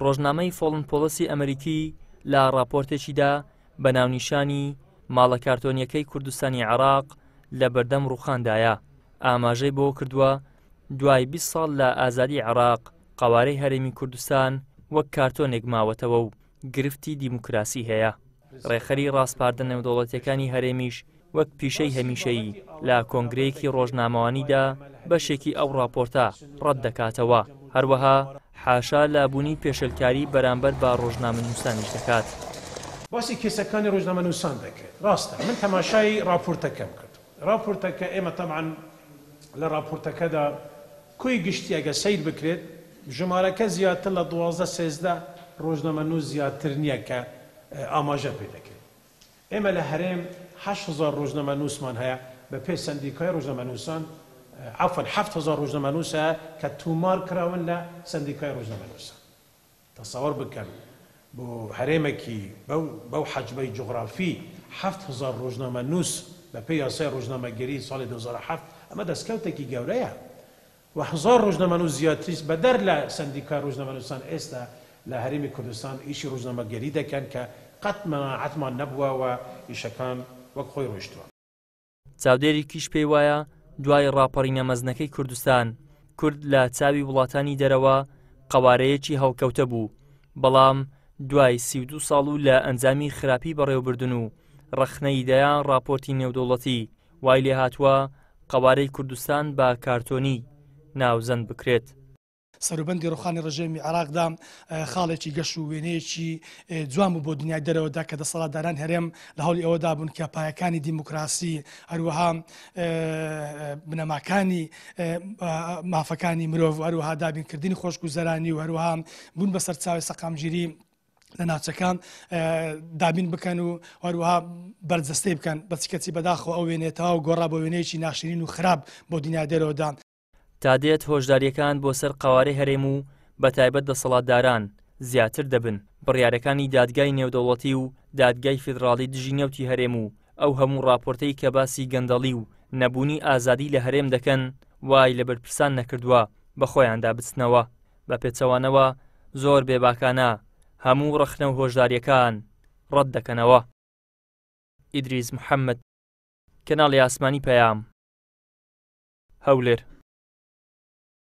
ڕۆژنامەی فۆڵن پۆڵسی ئەمریکی لە ڕاپۆرتێکیدا بە ناونیشانی ماڵە کارتۆنیەکەی کوردستانی عێراق لە بەردەم ڕووخاندایە ئاماژەی بەوە کردووە دوای 20 ساڵ لە ئازادی عێراق قەوارەی هەرێمی کوردستان وەک کارتۆنێک ماوەتەوە و گرفتی دیموکراسی هەیە. ڕێکخەری ڕاسپاردە نێودەوڵەتیەکانی هەرێمیش وەک پیشەی هەمیشەیی لە کۆنگرەیەکی ڕۆژنامەوانیدا بەشێکی ئەو ڕاپۆرتە ڕەت دەکاتەوە، هەروەها حاشا لە بوونی پێشێلکاری بەرامبەر بە ڕۆژنامەنووسانیش دەکات. باسی کەیسەکانی ڕۆژنامەنووسان دەکرێت، ڕاستە من تەماشای ڕاپۆرتەکەم کرد، ڕاپۆرتەکە ئێمە تەبعەن لە ڕاپۆرتەکەدا کۆی گشتی ئەگەر سەیر بکرێت ژمارەکە زیاتر لە 12 13 ڕۆژنامەنووس زیاتر نییە کە ئاماژە پێ دەکرێت. ئێمە لە هەرێم 8000 ڕۆژنامەنووسمان هەیە بە پێی سەندیکای ڕۆژنامەنووسان، عەفوەن 7000 ڕۆژنامەنووس هەیە کە تۆمار کراون لە سەندیکای ڕۆژنامەنووسان. تەسەوەر بکەن بۆ هەرێمێکی بەو بەو حەجمەی جوغرافی 7000 ڕۆژنامەنووس بە پێی یاسای ڕۆژنامەگەری ساڵی 2007 ئەمە دەستکەوتێکی گەورەیە و هەزار ڕۆژنامەنووس زیاتریش بەدەر لە سەندیکای ڕۆژنامەنووسان ئێستا لە هەرێمی کوردستان ئیشی ڕۆژنامەگەری دەکەن کە قەت مەناعەتمان نەبووە و ئیشەکان وەک خۆی ڕۆیشتووە. چاودێرێکیش پێی وایە دوای ڕاپەڕینە مەزنەکەی کوردستان، کورد لە چاوی وڵاتانی دەرەوە قەوارەیەکی هەڵکەوتە بوو، بەڵام دوای 32 ساڵ و لە ئەنجامی خراپی بەڕێوەبردن و ڕەخنەی دەیان ڕاپۆرتی نێودەوڵەتی وای لێهاتووە قەوارەی کوردستان بە کارتۆنی ناوزەند بکرێت. سەروبەندی ڕوخانی ڕژێمی عێراقدا خاڵێکی گەش و وێنەیەکی جوان بوو بۆ دنیای دەرەوەدا کە دەسەڵاتداران هەرێم لە هەوڵی ئەوەدا بوون کە پایەکانی دیموکراسی هەروەها بنەماکانی مافەکانی مرۆڤ و هەروەها دابینکردنی خۆشگوزەرانی و هەروەها بوون بە سەرچاوی سەقامگیری لە ناوچەکان دابین بکەن و هەروەها بەرجەستەی بکەن بەچ کەچی بەداخەوە ئەو وێنەیە تەواو گۆڕا بۆ وێنەیەکی ناشرین و خراپ بۆ دنیای دەرەوەدا. تا دێت هۆشدارییەکان بۆ سەر قەوارەی هەرێم و بەتایبەت دەسەڵاتداران زیاتر دەبن، بڕیارەکانی دادگای نێودەوڵەتی و دادگای فیدڕاڵی دژی نەوتی هەرێم و ئەو هەموو ڕاپۆرتەی کە باسی گەندەڵی و نەبوونی ئازادی لە هەرێم دەکەن وای لە بەرپرسان نەکردووە بەخۆیاندا بچنەوە، بە پێچەوانەوە زۆر بێباکانە هەموو ڕەخنە و هۆشدارییەکان ڕەت دەکەنەوە. ئیدریس محەممەد، کەناڵی ئاسمانی پەیام، هەولێر.